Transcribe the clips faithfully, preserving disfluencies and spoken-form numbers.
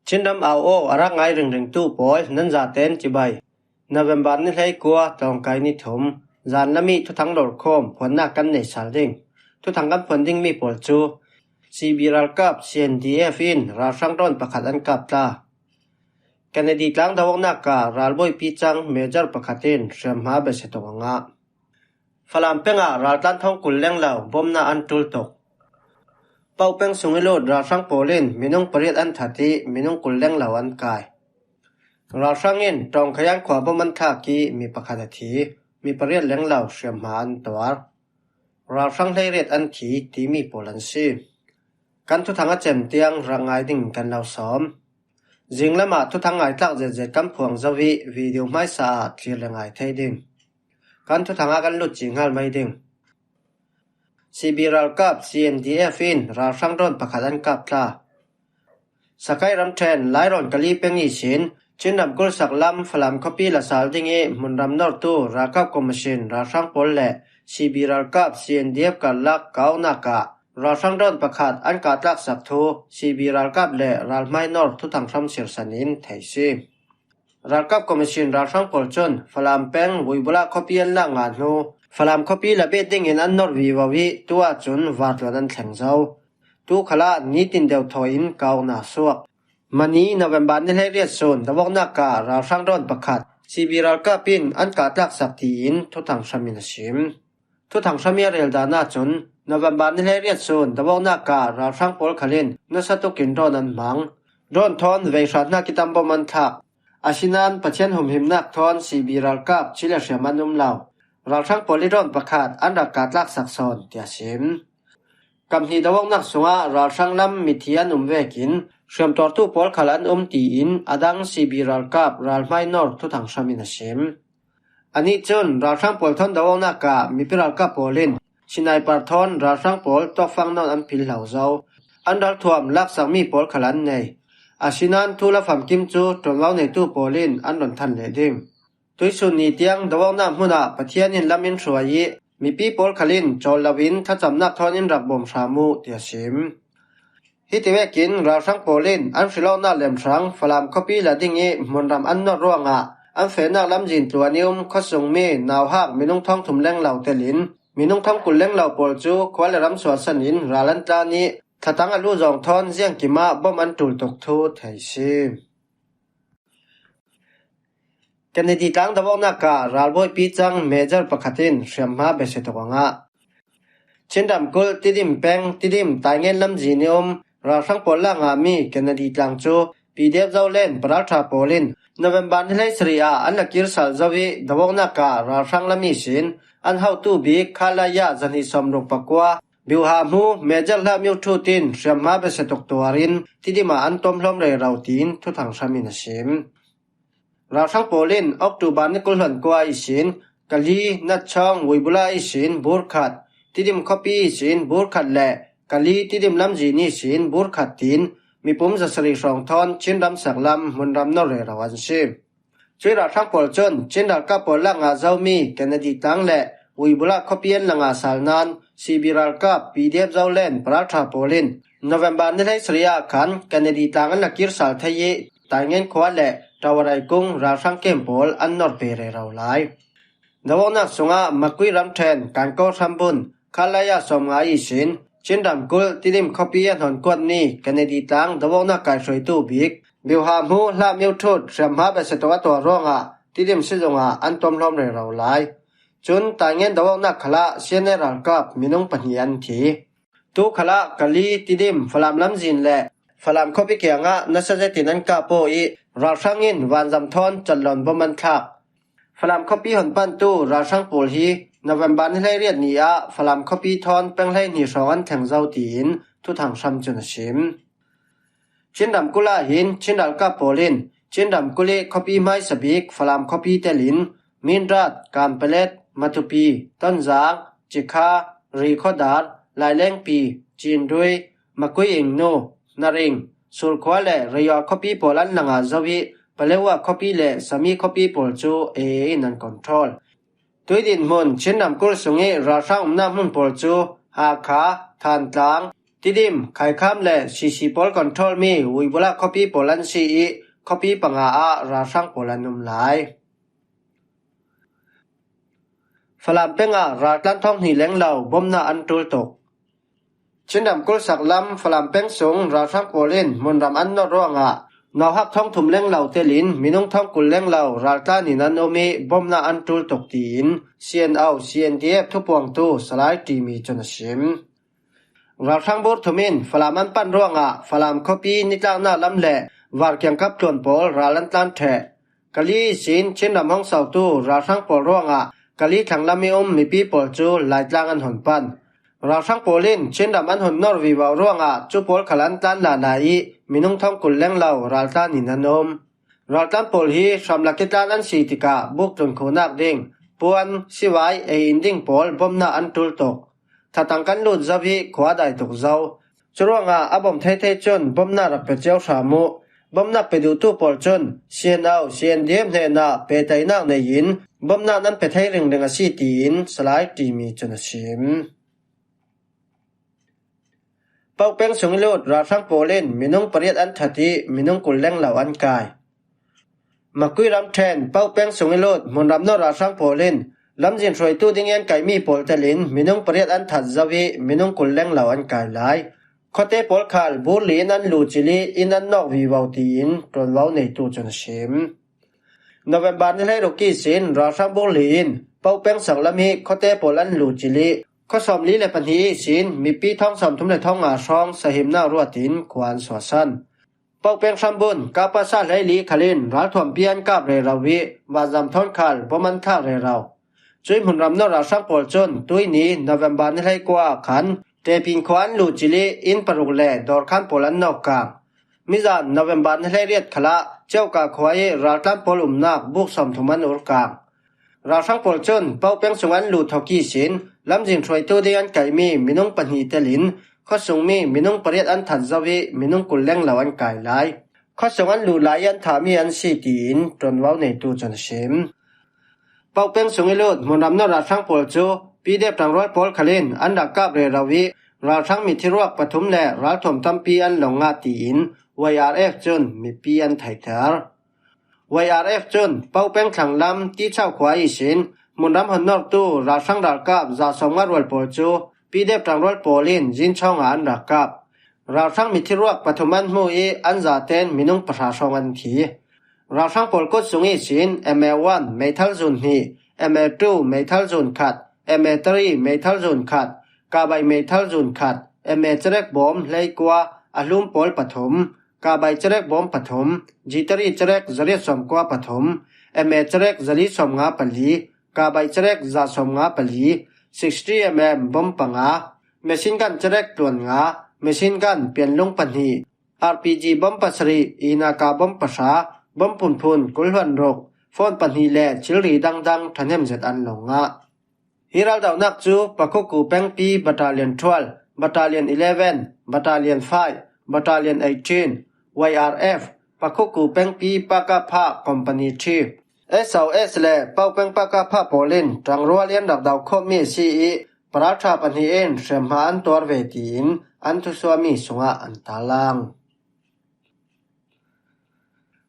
Chinram au aw a rak ngai ringringtu pawl nan zaten cibai. November ni hleikua, tlawngkai ni thum, zan lami thuthang lorkhawm phuannak kan nei sal ding. Thuthang kan phuan dingmi pawl cu C B ralkap C N D F in ralhrang drone pakhat an kap tla. Kennedy tlang do-awknak ah ralbawipi cang Major pakhat in hriamhma besia tuk a ngah. Falam peng ah raltlan thawng kul lenglo bomna an ṭul tuk. Pauk peng sung i lut ralhrang pawl in minung pariat an that i minung kul lenglo an kai. Ralhrang in Ṭawngkhayan khua bom an thlak i mi pakhat a thi, mi pariat lenglo hriamhma an tuar. Ralhrang hleiriat an thi timi pawl an si. Kan thuthang a cem tiang rak ngai ding kan lo sawm. Zinglam ah thuthang ngaitlak zetzet kan phuang zo i video hmaisa ah thlir le ngai thei ding. Kan thuthang ah kan lut cinghal mai ding. C B ralkap C N D F in ralhrang drone pakhat an kap tla. Sakai ramṭhen Lairawn Kali peng ihsin Chinram kulsak lam Falam khuapi la sal ding i hmunram nortu ralkap commission ralhrang pawl le C B ralkap C N D F karlak kaunak ah ralhrang drone pakhat an kah tlaksak thu C B ralkap le ralhmai nor thuthang hram sirsan in thei si. Ralkap commission ralhrang pawl cun Falam peng Vuibula khuapi an lak ngah hnu Falam khuapi la bet dingin an nor vivo i tu ahcun vartuan an thleng zo. Tu khalah nitin deuh thaw in kaunak suak. Mani November ni hleiriat sun do-awknak ah ralhrang drone pakhat C B ralkap in an kah tlaksak tiin thuthang hram in a sim. Thuthang hram i a rel dan ahcun November ni hleiriat sun do-awknak ah ralhrang pawl khal in nasa tukin drone an hmang. Drone thawn veihra hnak i tam bom an thlak. Asinain Pathian humhimnak thawn C B ralkap ci le hriam an um lo. Ralhrang pawl i drone pakhat an rak kah tlaksak sawn tiah sim. Kam hnih do-awknak sungah ralhrang lam mithi an um vekin hriamtuartu pawl khal an um tiin a dang C B ralkap ralhmai nor thuthang hram in a sim. Anih cun ralhrang pawl thawn do-awknak ah mipi ralkap pawl in sniper thawn ralhrang pawl tuakfang nawn an philhlo zo. An ralthuam laksakmi pawl khal an nei. Asinain thu la famkim cu ṭuanvo neitu pawl in an run than leh ding. Tuisun ni tiang do-awknak hmun ah Pathian in lam in hruai i mipi pawl khal in cawl loin thlacamnak thawn in rak bawm hram uh tiah sim. Hiti vekin ralhrang pawl in an hrilawknak lemhrang Falam khuapi la ding i hmunram an nor ruangah an fehnak lamzin tluan i um khuasungmi nauhak minung thawngthum lenglo telin minung thawngkul lenglo pawl cu khua le ram suahsan in ral an tlan i thlatang a lu zawng thawn ziangkim ah bom an ṭul tuk thu thei si. Kennedy tlang do-awknak ah ralbawipi cang Major pakhat in hriamhma besia tuk a ngah. Chinram kulh Tidim peng Tidim Taingen lamzin i um ralhrang pawl lak ngahmi Kennedy tlang cu P D F Zoland paralṭha pawl in November ni hleisarih ah an la kir sal zo i do-awknak ah ralhrang lam ihsin an hotu bik Khalaya zahnih sawmruk pakua Biuha hmu Major Hlah Miu Thut in hriamhma besia tuk tuar in Tidim ah an tuamhlawm rero tiin thuthang hram in a sim. Ralhrang pawl in October ni kul hluan kua ihsin Kali, Natchawng, Wuibula ihsin burkhat, Tidim khuapi ihsin burkhat le Kali Tidim lamzin ihsin burkhat tiin mipum zasarih hrawng thawn Chin ramsak lam hmunram nor rero an si. Cuih ralhrang pawl cun Chin ralkap pawl lak ngah zomi Kennedy tlang le Wuibula khuapi an la ngah sal nain C B ralkap P D F Zoland paralṭha pawl in November ni hleisarih ah khan Kennedy tlang an la kir sal thei i Taingen khua le Tawarai kung ralhrang kem pawl an nor pe rero lai. Do-awknak sungah Makui ramṭhen Kankaw hrambun Khalaya sawmnga ihsin Chin ramkulh Tidim khuapi a hnawnkuatmi Kennedy tlang do-awknak kaihruaitu bik Biuha hmu Hlah Miu Thut hriamhma besia tuk a tuar ruangah Tidim sizung ah an tuamhlawm rero lai. Cun Taingen do-awknak khalah C N A ralkap minung pahnih an thi. Tu khalah Kali, Tidim, Falam lamzin le Falam khuapi kiangah nasa zetin an kap aw i ralhrang in vanzam thawn catlawn bom an thlak. Falam khuapi honpantu ralhrang pawl hi November ni hleiriat ni ah Falam khuapi thawn peng hleihnih hrawng an thleng zo tiin thuthang hram cun a sim. Chin ramkulh ah hin Chin ralkap pawl in Chin ramkulh i khuapi hmaisa bik Falam khuapi telin Mindat, Kanpalet, Matupi, Tonzang, Cikha, Rikhodar, Lailengpi, Cindui, Makui Ingnu, Naring, Surkhua le Rayua khuapi pawl an la ngah zo i Palewa khuapi le Sami khuapi pawl cu A A in an control. Tuidin hmun Chin ramkulh sung i ralhrang umnak hmun pawl cu Hakha, Thantlang, Tidim, Khaikham le Sisi pawl control mi Uibula khuapi pawl an si ih, khuapi panga ah ralhrang pawl an um lai. Falam pengah raltlan thawng hnih lenglo bomna an tul tuk. Chinram kulsak lam Falam peng sung ralhrang pawl in hmunram an nawt ruangah nauhak thawng thum lenglo telin minung thawng kul lenglo raltlan in an um ih bomna an tul tuk tiin C N O, C N D F thupuangtu Salai Timi cun a sim. Ralhrang bur thum in Falam an pan ruangah Falam khuapi nitlakna lam le Var kiangkap tluan pawl ral an tlan ṭheh. Kali ihsin Chinram hong sautu ralhrang pawl ruangah Kali thlang lam ih um mipi pawl cu Laitlang an hun pan. Ralhrang pawl in Chinram an hun nor vivo ruangah cu pawl khal an tlan lala ih minung thawng kul lenglo raltlan in an um. Raltlan pawl hi hramlak ih tlan an si tikah buktlun khuhnak ding, puan, sivai, ei in ding pawl bomna an tul tuk. Thatang kan lut zo ih khua dai tuk zo. Curuangah a bom thei thei cun bomna rak pe cio hram uh. Bomnak pe duhtu pawl cun C N O, C N D F hnenah pe teinak nei in bomnak nan pe thei ringring a si tiin Salai Timi cun a sim. Pauk peng sung ih lut ralhrang pawl in minung pariat an that ih minung kul lenglo an kai. Makui ramṭhen Pauk peng sung ih lut hmunram nawr ralhrang pawl in lamzin hruaitu ding ih an kaihmi pawl telin minung pariat an that zo ih minung kul lenglo an kai lai. Khuate pawl khal burli in an luh cil ih in an nawk vivo tiin ṭuanvo neitu cun a sim. November ni hleiruk ihsin ralhrang burli in Pauk peng sak lam ih khuate pawl an luh cil ih khua sawmli le pahnih ihsin mipi thawng sawmthum le thawng nga hrawng sahimnak ruat in khua an suahsan. Pauk peng hrambun kapasa hleili khal in ralthuampi an kap rero ih vanzam thawn khal bom an thlak rero. Cuih hmunram nawr ralhrang pawl cun tuihni November ni hleikua ah khan Tepin khua an luh cil ih inn paruk le dawrkhan pawl an nawk kang. Mizan November ni hleiriat khalah Ceuka khua ih raltlan pawl umnak buk sawmthum an ur kang. Ralhrang pawl cun Pauk peng sung an luh thawk ihsin lamzin hruaitu ding an kaihmi minung pahnih telin khuasungmi minung pariat an that zo ih minung kul lenglo an kai lai. Khuasung an luh lai ih an thahmi an si tiin ṭuanvo neitu cun a sim. Pauk peng sung ih lut hmunram nawr ralhrang pawl cu P D F ṭangrual pawl khal in an rak kap rero ih ralhrang mithiruak pathum le ralthuam tampi an lawng ngah tiin Y R F cun mipi an theihter. Y R F cun Pauk peng thlanglam Tichau khua ihsin hmunram hon nortu ralhrang ralkap za sawmnga rual pawl cu P D F ṭangrual pawl in zinchawng ah an rak kap. Ralhrang mithiruak pathum an hmu ih an zaten minung pahra hrawng an thi. Ralhrang pawl kut sung ihsin M A one meithal zun hnih, M A two meithal zun khat, M A three meithal zun khat, kabai meithal zun khat, M A cerek bawm hleikua a hlum pawl pathum, kabai cerek bawm pathum, G three cerek zariat sawmkua pathum, M A cerek zali sawmnga pali, kabai cerek za sawmnga pali, sixty M M bawm panga, machine gun cerek tluan nga, machine gun pianlung pahnih, R P G bawm pasarih, inaka bawm pahra, bawm phunphun kul hluan ruk, phone pahnih le thilri dangdang ṭhahnem zet an lawng ngah. Hi raldohnak cu Pakhuku pengpi Battalion twelve, Battalion eleven, Battalion five, Battalion eighteen, Y R F, Pakhuku pengpi Pakapha Company three, S O S le Pauk peng Pakapha pawl in ṭangrual in rak do khawhmi a si ih paralṭha pahnih in hriamhma an tuar ve tiin an thusuahmi sungah an tarlang.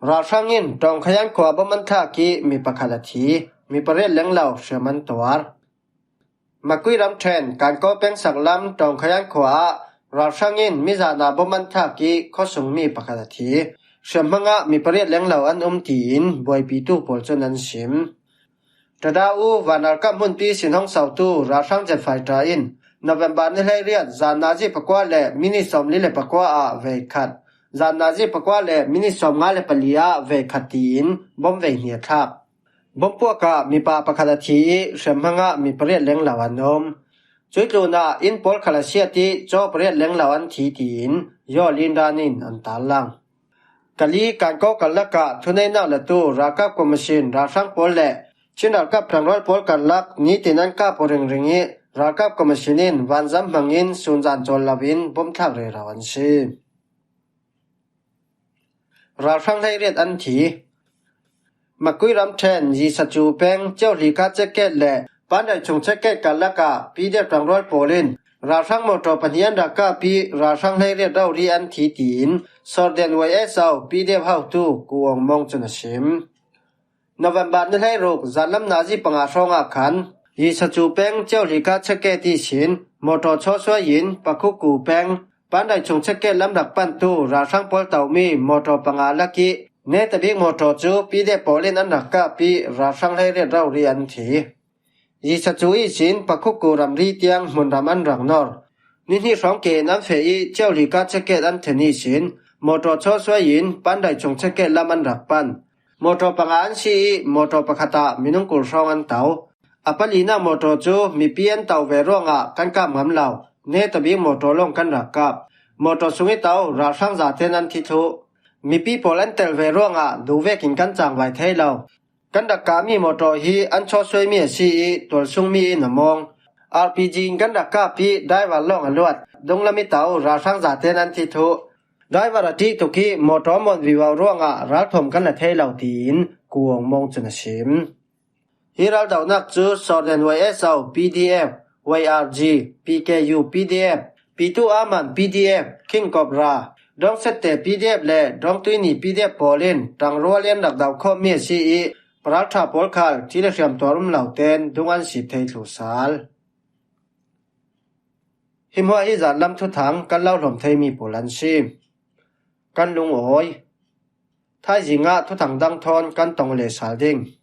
Ralhrang in Ṭawngkhayan khua bom an thlak ih mi pakhat a thi, mi pariat lenglo hriam an tuar. Makui ramṭhen Kankaw peng sak lam Ṭawngkhayan khua ah ralhrang in mizan ah bom an thlak ih khuasungmi pakhat a thi. Hriamhma ngah mi pariat lenglo an um tiin buaipitu pawl cun an sim. Tadau vanralkap hmunpi sin hong sautu ralhrang jet fighter in November ni hleiriat zan nazi pakua le minit sawmli le pakua ah veikhat, zan nazi pakua le minit sawmnga le pali ah veikhat tiin bom vei hnih a thlak. Bom puak ah mipa pakhat a thi ih hriamhma ngah mi pariat lenglo an um. Cuih tlunah inn pawl khal a siat ih caw pariat lenglo an thi tiin Yaw Lindan in an tarlang. Kali Kankaw karlak ah thuneihnak latu ralkap komisin ralhrang pawl le Chin ralkap ṭangrual pawl karlak nitin an kap aw ringring ih ralkap komisin in vanzam hmangin sunzan cawl loin bom thlak rero an si. Ralhrang hleiriat an thi. Makui ramṭhen Yisacu peng Ciohlika ceket le Pandaih chung ceket karlak ah P D F ṭangrual pawl in ralhrang mawtaw pahnih an rak kap ih ralhrang hleiriat rori an thi tiin Sawrden Y S O P D F hotu Ku Aung Mawng cun a sim. November ni hleiruk zanlam nazi panga hrawngah khan Yisacu peng Ceuhlika checkgate ihsin mawtaw chawsuai in Pakhuku peng Pandai chung checkgate lam rak pantu ralhrang pawl tomi mawtaw panga lakih netabik mawtaw cu P D F pawl in an rak kap ih ralhrang hleiriat rori an thi. Yisacu ihsin Pakhuku ramri tiang hmunram an rak nor. Nihnih hrawng ke in an feh ih Ceuhlika checkgate an then ihsin mawtaw chawsuai in Pandai chung checkgate lam an rak pan. Mawtaw panga an si ih mawtaw pakhat ah minung kul hrawng an to. A palinak mawtaw cu mipi an to ve ruangah kan kap ngam lo. Netabik mawtaw lawng kan rak kap. Mawtaw sung ih to ralhrang zaten an thi thluh. Mipi pawl an tel ve ruangah duh vekin kan cangvai thei lo. Kan rak kapmi mawtaw hi an chawsuaimi a si ih tualsungmi in a mawng. R P G in kan rak kap ih driver lawng a luat. Dunglam ih to ralhrang zaten an thi thluh. Driver a ṭih tuk ih mawtaw a mawnh vivo ruangah ralthuam kan la thei lo tiin Ku Aung Mawng cun a sim. Hi raldohnak cu Sawrden Y S O P D F, Y R G, P K U P D F, Pitu Aman P D F, King Cobra, Dawngsette P D F le Dawngtuini P D F pawl in ṭangrual in rak doh khawhmi a si ih paralṭha pawl khal ṭih le hriam tuar um lo tein dung an sip thei thluh sal. Hi hmuah hi zanlam thuthang kan lo hlawm theimi pawl an si. Kan lungawi. Thaizing ah thuthang dang thawn kan tong leh sal ding.